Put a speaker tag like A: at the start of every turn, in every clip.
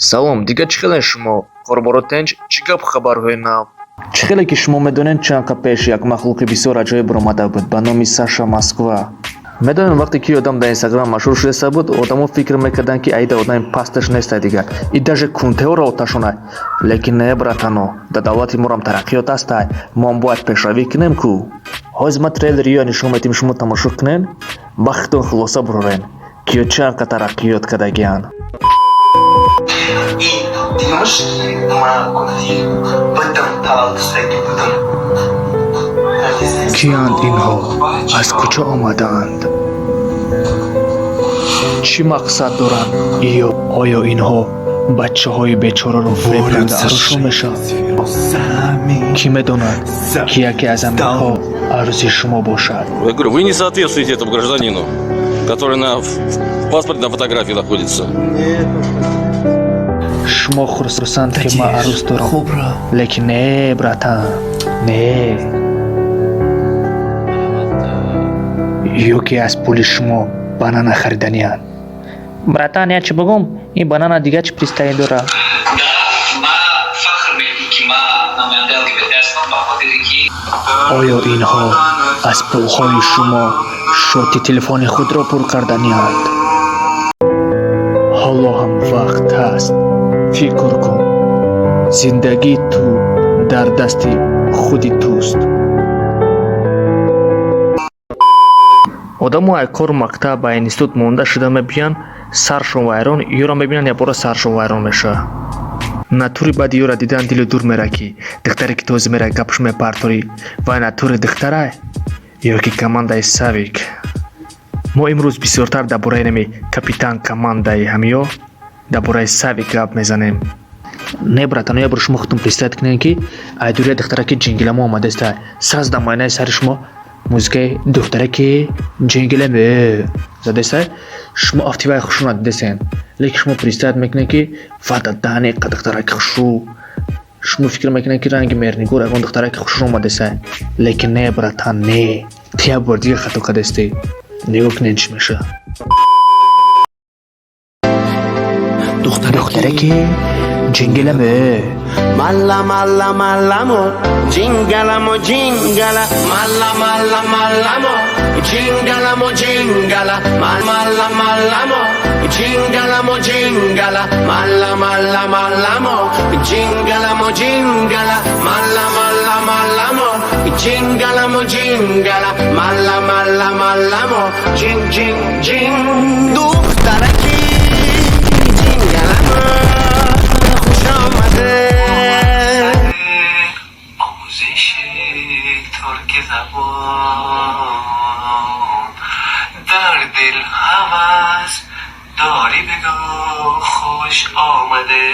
A: Салом, дигар чӣ хелен шумо? Корборо тинч, чӣ гап, хабарҳои нав? Чӣ хеле ки шумо медонед, чанд қа пеш як махлуқи бисёр аҷоиб баромада буд ба номи Саша Москва. Медонем, вақте ки одам дар Инстаграм машҳур шудааста буд, одамо фикр мекарданд, ки аида одами пасташ нестай дигар. И даже кунтеоро оташонай. Лекин не, братано, дар давлати морам тараққиёт ҳастай, моам бояд пешравӣ кунем ку. Ҳозир ман трейлери ё нишон медиҳем, шумо тамошо кунен, ба худтон хулоса бурорен, ки ё чанд қа тараққиёт кардагианд.
B: И димашки ма гуфти будам, таваллудшаги будам.
A: Киянд инҳо? Аз куҷо омадаанд? Чӣ мақсад доранд? Ё оё инҳо бачаҳои бечораро фиреб карда арӯсшон мешаванд? Кӣ медонад, ки яке аз ҳаминҳо арӯси шумо бошад?
C: Я говорю, вы не соответствуете этому гражданину, который на в паспорте на фотографии находится.
A: Шумо хурсанд, ки ман арӯс дорам, лекин не, братан, не. Ё ки аз пули шумо банана хариданианд? Братан, як чӣ бигӯм, ин банана дигар чӣ пристани дорад?
B: Ма фахр мекунам, ки ма намояндаи ЛГБТ ҳастам, ба хотире ки
A: Оё инҳо аз пулҳои шумо шоти телефони худро пур карданианд? Ҳоло ҳам вақт ҳаст, фикр кун, зиндагии ту дар дасти худи туст. Одамо ай кору мактаб, ба институт монда шуда мебиёянд, саршон вайрон, ёро мебинанд, якбора саршон вайрон мешавад. Натури баъди ёра дидан дилу дур мера, ки духтаре, ки тоза мера, гапш мепарторӣ, вай натури духтарай ё ки командаи Савик. Мо имрӯз бисёртар дар бораи нами капитан командаи ҳамиё, дар бораи Савик гап мезанем. Не, братано, як бор шумо худтон представить кунед, ки айдурия духтараки ҷингиламо омадааста, сразу дар майнаи сари шумо музикаи духтараки ҷингиламе задаеста, шумо афтиваи хушрӯ надидесен, лекин шумо представить мекунед, ки вада дани қа духтараки хушрӯ. Шумо фикр мекунед, ки ранги Меҳрнигор ягон духтараки хушрӯ омадааста, лекин не, братан, не, ту як бор дига хато кардастӣ. Нигоҳ кунед, чӣ мешавад. Духтараки ҷингиламе.
D: Malla malla mallamo, jingalamo jingala, malla malla mallamo, jingalamo jingala, malla mallamo, jingalamo jingala, malla malla mallamo, jingalamo jingala, malla malla mallamo, jingalamo jingala, malla malla mallamo, jing jing jing, духтараки ҷингаламо, хуш омаде.
B: Омӯзиши турки забон дар дил ҳавас дорӣ, бигӯ хуш омаде,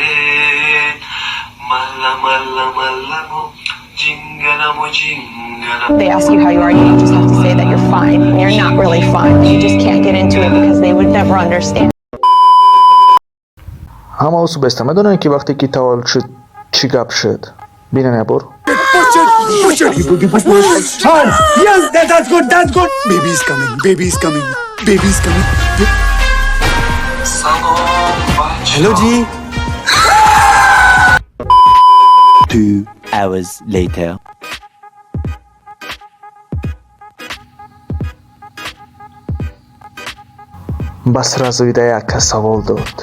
B: малла малла малламу ҷингаламу ҷингала.
E: They ask you how you are, you just have to say that you're fine. And you're not really fine. You just can't get into it because they would never understand.
A: Ҳама усубеста медонанд, ки вақте ки таваллуд шуд, чӣ гап шуд. Бинен як бор.
F: Yes, that's good, that's good. Baby is coming, baby is coming, baby is coming.
B: Салом, бача.
F: Hello, G.
D: 2 hours later.
A: Бас разоида яка савол дод,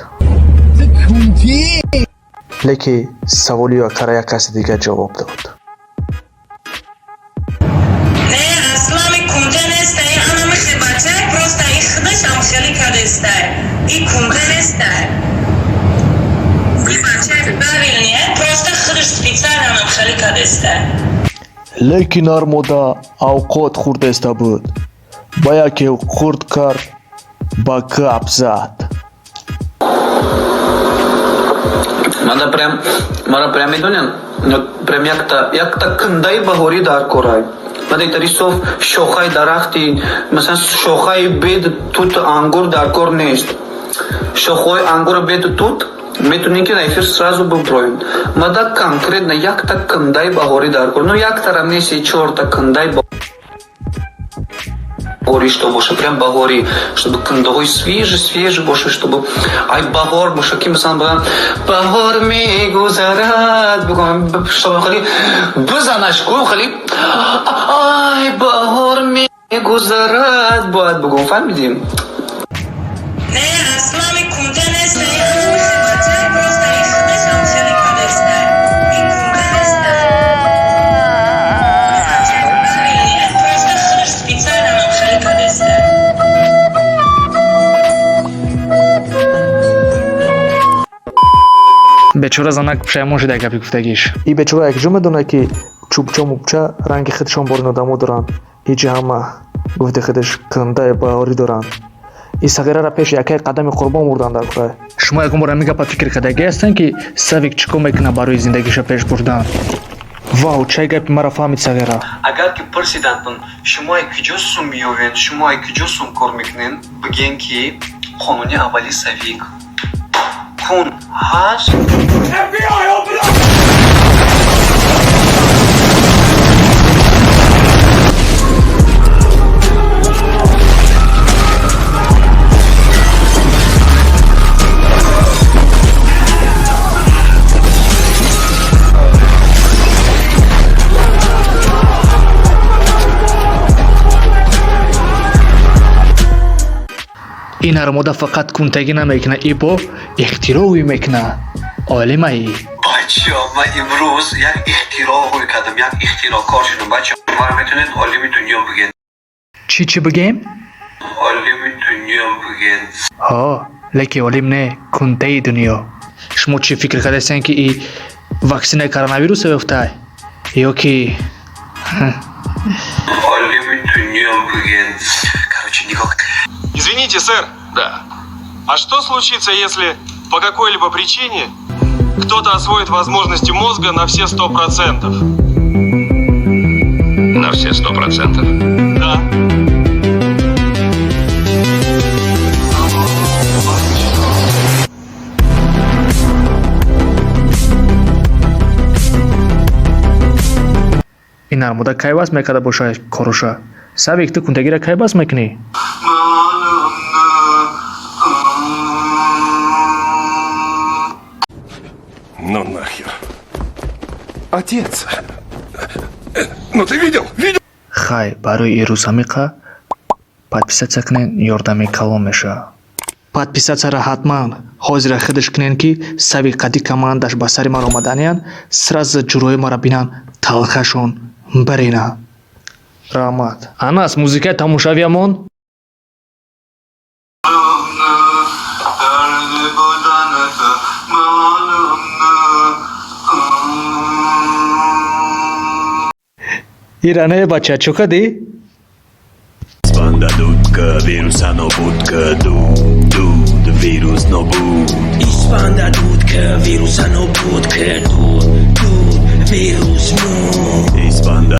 A: леки саволи акара як каси дигар ҷавоб дод.
G: Не, аслан и кунда нестай, анамихе бачай, просто и худаш ам хеле кадестай. И кунда нестай. И бачай правильный, просто худаш специально ам хеле кадестай.
A: Лекин ҳар мода авқот хӯрдаиста буд, ба яке хурд кард, ба гап зад.
H: Мана прям, мара прям медонен, прям якта кундаи баҳорӣ дар корай. Мада итари соф шохаи дарахти, масалан, шохаи бед, тут, ангур дар кор нест. Шохаҳои ангура, беду тут метунем, ки на эфир сразу буброем. Мада конкретно якта кундаи баҳорӣ дар кор. Ну, яктарам нест, чорта кундаи. Баҳорӣ что боша, прям баҳорӣ, чтобы кундаҳои свежий, свежий боша, чтобы ай баҳор боша, ки масалан бигӯям, баҳор мегузарад, бигӯям, чтобы хеле бизанаш ку, хеле ай баҳор мегузарад бояд бигӯм, фаҳмидӣ?
G: Не, аслан и кунда нестай, анами бача просто и худаш ам хеле кадестай. И кунда нестай. Бача правильный, просто худаш специально ам хеле кадестай.
A: Бечора занак пушаймон шуда гапи гуфтагиш. И бечора якҷо медонад, ки чӯбча мубча ранги худшон борин одамо доранд. Ҳеҷи ҳама гуфти худаш кундаи баҳорӣ доранд. И сағирара пеши якай қадами қурбон бурданд дар кӯра. Шумо ягон бор ҳамин гапа фикр кардагӣ ҳастанд, ки Савик чӣ кор мекунад барои зиндагиша пеш бурдан? Вау, чай гапи маро фаҳмид сағира.
H: Агар ки пурсиданд, шумо ай куҷо сум меёвен, шумо ай куҷо сум кор мекунен, бигӯен, ки қонуни аввали Савик кун ҳаст.
F: FBI, open up!
A: Ин армода фақат кунтагӣ намекуна, и бо ихтироъе мекуна, олимаи.
H: Бачаҳо, ман имрӯз як ихтироъ кардам, як ихтироъкор шудам. Бачаҳо, мара метавонед олими дунё бигӯед.
A: Чӣ, чӣ бигем?
H: Олими дунё бигӯед.
A: Ҳо, лекин олим не, кунтаи дунё. Шумо чӣ фикр кардастен, ки и ваксинаи коронавируса ёфтай ё ки?
H: Олими дунё бигӯед. Короче, нигоҳ.
I: Извините, сэр. Да. А что случится, если по какой-либо причине кто-то освоит возможности мозга на все 100%?
C: На все 100%.
I: Да.
A: Ин армода кай бас мекарда боша коруша? Савик, ту кунтагиро кай бас мекунӣ?
C: Ну нахер. Отец. Ну ты видел? Видел?
A: Хай, барои ирӯз ҳамиқа. Подписаться кунен, ёрдами калон мешавад. Подписаться ра ҳатман ҳозира худаш кунен, ки сави қади командаш ба сари ман омаданиян, сразу ҷурои маро бинан, талхашон барина. Раҳмат. Анас, музикаи тамошавиямон.
H: Дарди буданат маълум.
A: Иране, бача, чӯ кардӣ?
D: Банда дудка вируса нобуд ка, дуд, дуд, вирус нобуд.
J: Испанда дудка вируса.